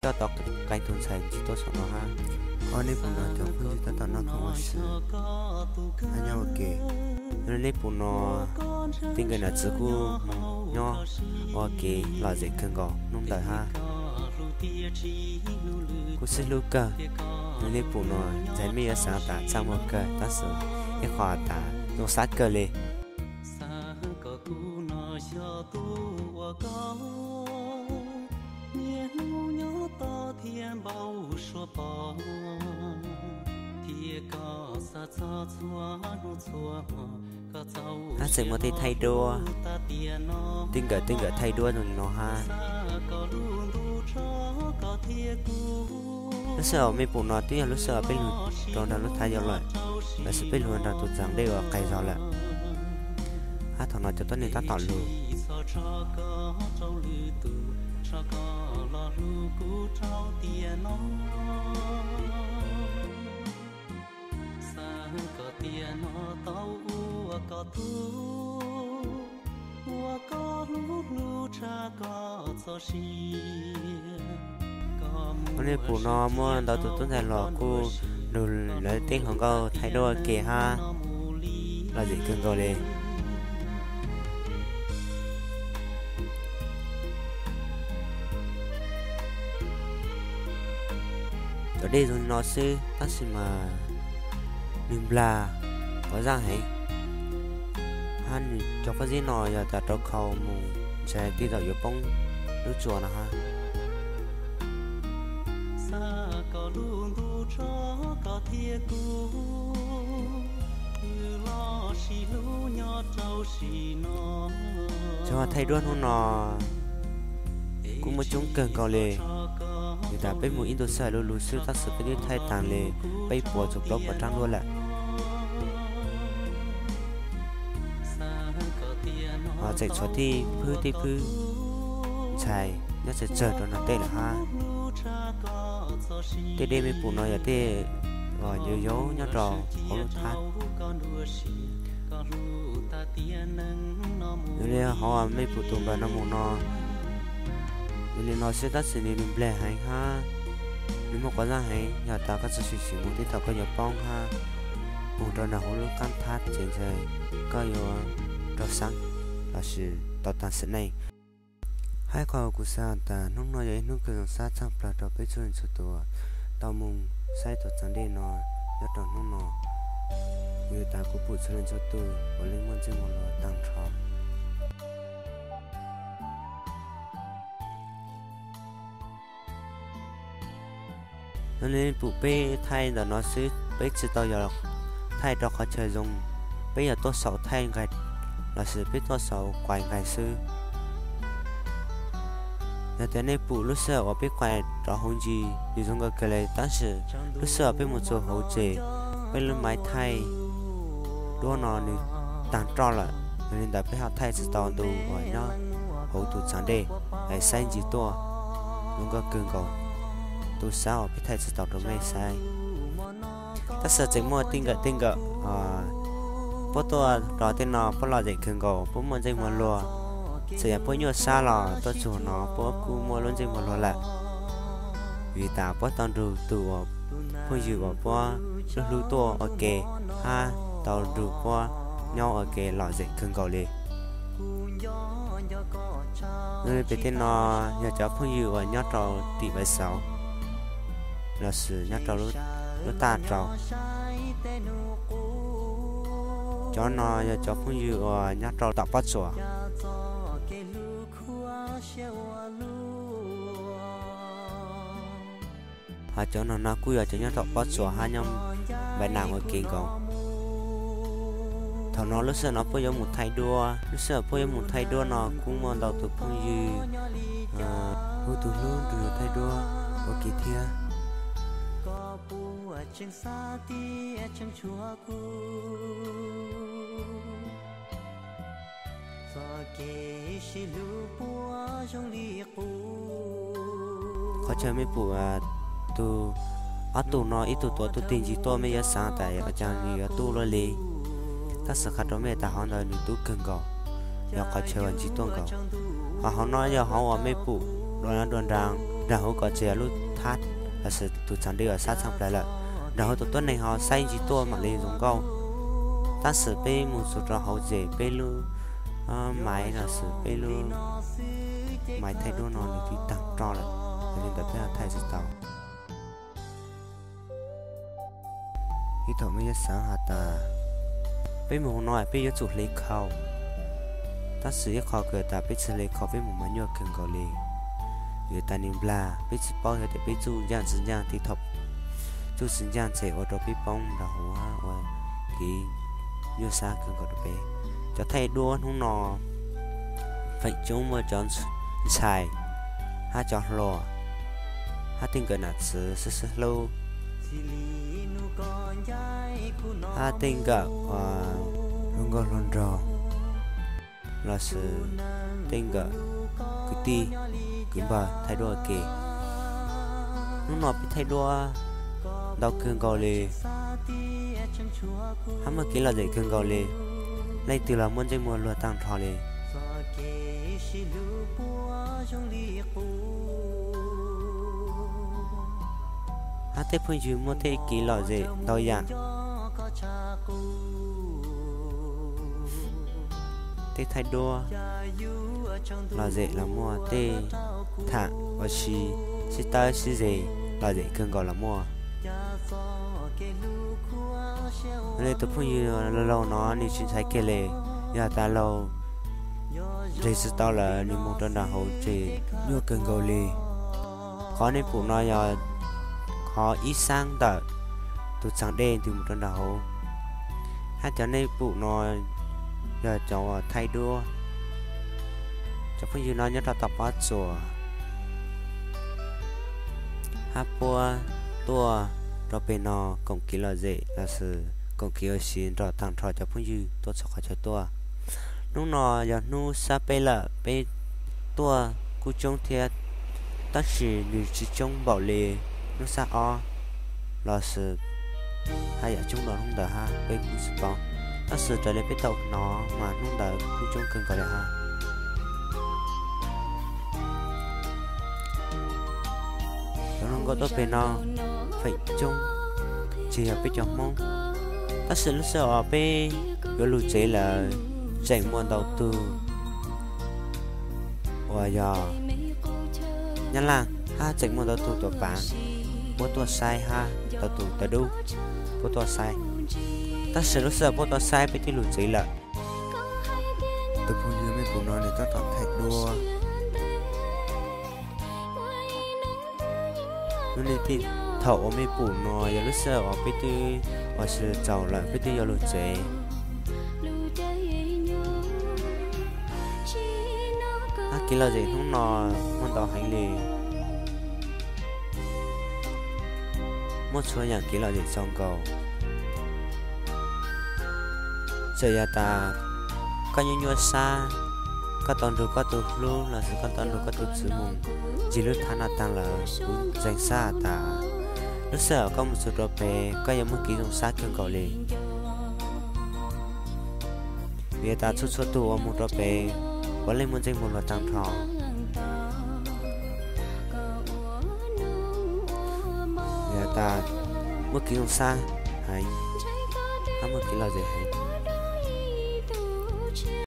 Tab tom qee tus ntxhais ntsib tuaj saum no hab. Ho nej pum no cov phooj ywg tab tom noj khoom ua si hab nyob ua ke. Yog li nej pum no, tij nkawm nam txiv kuj nyob ua ke lom zem kawg nkaus hnub ntawd hab, kuj sib hlub kawg. Yog li nej pum no, ntxhais mej yuav xaav tas txaj muag kawg, tab sis ib qho tas zoo sab kawg li. Hab tseem muaj tej thaij duab, tij nkawm tij nkawm thaij duab zoo li no hab. Lub sij hawm mej pum no twb yog lub sij hawm peb lug rau nrag lub thaj yau lawm, lossis peb lug nrag tus txav dej uas qes zog lawm, hab thaum no cov tuab neeg tab tom lug. Ua nej pum no muaj ntau tus tub ntxhais hluas kuj lug lawv tej hluas nkauj thaij duab ua ke hab, lom zem kawg nkaus li. Cov dej zoo li no xwb tab sis mas nwg nplag quav zaj heev, hab nwg cov qub zib no yog tas rau khau mus ntshai tej zaum yuav poob lub tsua no hab. Cov thaij duab hnub no kuj muaj coob kawg nkaus li, vim tas peb mus ib ntu sij hawm lug lug xwb tab sis peb twb thaij taag li peb puas txug plaub puas rab duab lawm. Ho tseem tshuav tej phwb tej phwb ntxhais nyob tsawg tsawg rau no tej lawm hab. Tej dej mej pum no yog tej uas yau yau nyob rau hauv lub thaj. Yog li hauv mej pum tus npawg no mus no, yog li no xwb tab sis nws nplag heev hab, nws muaj quav zaj heev, yog tas koj tsi sim sim mus tej thaum koj yuav poob hab, mus rau nram hauv lub qab thaj ces ntshai koj yuav raug xaab lossis tau taag sim neej. Hab qhov kuv xaav tas hnub no yog ib hnub kawg zoo sab tshaj plawg rau peb txhua leej txhua tus tau moog saib tus txav dej no nyob rau hnub no. Yog tas kuv pum txhua leej txhua tus puav leej muaj ntsej muag luag taag nrho. Yog li pum peb thaij ntawm no xwb, peb tsi tau yog thaij rau qhov chaw zoo, peb yog tuaj xauv thaij nqaij lossis peb tuaj xauv quais nqaij xwb. Yog tias nej pum lub sij hawm uas peb quais rov hauv ntsis, nws zoo nkauj kawg li, tab sis lub sij hawm peb mus txug hauv tsev, peb lub maiv thaij duab no nws taag roj lawm, yog li ntawd peb ho thaij tsi tau ntu uas nyob hauv tus txav dej es saib ntsis tuaj. Zoo nkauj kawg nkaus, tu sab uas peb thaij tsi tau rau mej saib. Tab sis tseem muaj tej nkawm tej nkawm puab tuaj rau tej no puab lom zem kawg nkaus, puab muaj ntsej muag luag. Txawm yog puab nyuaj sab los tuaj txug no puab kuj muaj lub ntsej muag luag lawm, vim tas puab tau nrug tus uas phooj ywg uas puab hlub hlub tuaj ua ke, hab tau nrug puab nyob ua ke lom zem kawg nkaus li. Pem tej no yog cov phooj ywg uas nyob rau tim Vaiv Xauv lossis nyob rau lub taj rau. Cov no yog cov phooj ywg uas nyob rau tom pob tsuas. Ho cov no no kuj yog cov nyob rau pob tsuas hab nyob Npaiv Nas ua ke nkaus. Thaum no lub sij hawm no puab yuav mus thaij duab, lub sij hawm puab yuav mus thaij duab no kuj muaj ntau tus phooj ywg hu tus hlub nrug yus thaij duab ua ke thiab. Qhov chaw mej pum tus ob tug no ib tug tuav tug tig ntsis tuaj, mej yuav xaav tas ua caag nws yuav tub luaj li, tab sis qha rau mej tas hov ntawd nws tub kawg nkaus, yog qhov chaw uas ntsis tuaj nkaus. Ho hauv no yog hauv uas mej pum dua dua nraag, nram hauv kom tsis yog lub thab los sis tus txheem dej uas sab txheej plaws lawm. Nram hauv tus tuab neeg ho saib ntsis tuaj mam li zoo nkauj. Tab sis peb mus txog rau hauv ces peb lub maiv los sis peb lub maiv thaij duab no nws twb tag roj lawm, yog li ntawd peb ho thaij tsis tau. Ib thaum me yog xaav has tas peb mus hauv no peb yuav tsum hle khau, tab sis ib qho kws tas peb tsi hle khau peb mus mas nyuaj kawg nkaus li. Yuav tas nws nplag peb tsi paub yog tias peb tsuj ncaaj tsi ncaaj, tib thaum tsuj tsi ncaaj ces ua rau peb poob nrag huv ua kev nyuaj sab kawg nkaus rau peb. Cov thaij duab hnub no feem coob muaj cov ntxhais hab cov hluas hab tej nkawm nam txwv sib sib hlub hab tej nkawm hluas nkauj hluas nraug los sis tej nkawm kwv tij kwv npawg thaij duab ua ke. Hnub no peb thaij duab ntau kawg nkaus li hab muaj kev lom zem kawg nkaus li. Leej twg los muaj ntsej muag luag tag nrho li. Hab tej phooj ywg muaj tej kev lom zem ntau yam. Tej thaij duab lom zem los muaj, tej tham ua si sib tawb sib ze lom zem kawg nkaus los muaj. Li tus phooj ywg laug no nws tsis ntshai kiag li, yog tas laug nres tsis tau lawm nws mus rau nram hauv ces nyuaj kawg nkaus li. Qhov nej pum no yog qhov ib xaab ntawm tus txheem dej ntws mus rau nram hauv, hab cov nej pum no yog cov uas thaij duab. Cov phooj ywg no nyob rau tom pob tsuas hab puab tuaj rau peg no koom kev lom zem los sis koom kev ua si nrog tag nrho cov phooj ywg tuaj txhua qhov chaw tuaj. Hnub no yog hnub sab peb lawm, peb tuaj kuj coob thiab, tab sis nws tsis coob npaum li hnub sab ob los sis haj yam coob dua hnub ntawd hab peb kuj tsis paub, tab sis raws li peb tau hnov mas hnub ntawd kuj coob kawg nkaus li hab. Cov hluas nkauj tuaj peg no feem coob tsis yog peb cov Hmoob, tab sis lub sij hawm peb yuav lug tsev lawm tseem muaj ntau tug uas yog Nyab Laj hab tseem muaj ntau tug Tuam Paav puab tuaj saib hab ntau tug tawv dub puab tuaj saib, tab sis lub sij hawm puab tuaj saib peb twb lug tsev lawm. Tus phooj ywg mej pum no nws tab tom thaij duab. Lub neej thaum uas mej pum no yog lub sij hawm uas peb twb ua si txaus lawm peb twb yuav lug tsev. Hab kev lom zem hnub no muaj ntau heev li, muaj txhua yaam kev lom zem txaus nkaus. Txawm yog tas koj nyuaj nyuaj sab, koj tau nrug koj tus hlub los sis koj tau nrug koj tus txwv mus ncig lub thab no taag lawm, kuv ntseeg sab has tas lub sij hawm koj mus txug rau pem koj yuav muaj kev zoo sab kawg nkaus li. Vim tas txhua txhua tug uas mus rau pem puav leej muaj ntsej muag luag taag nrho. Vim tas muaj kev zoo sab heev hab muaj kev lom zem heev.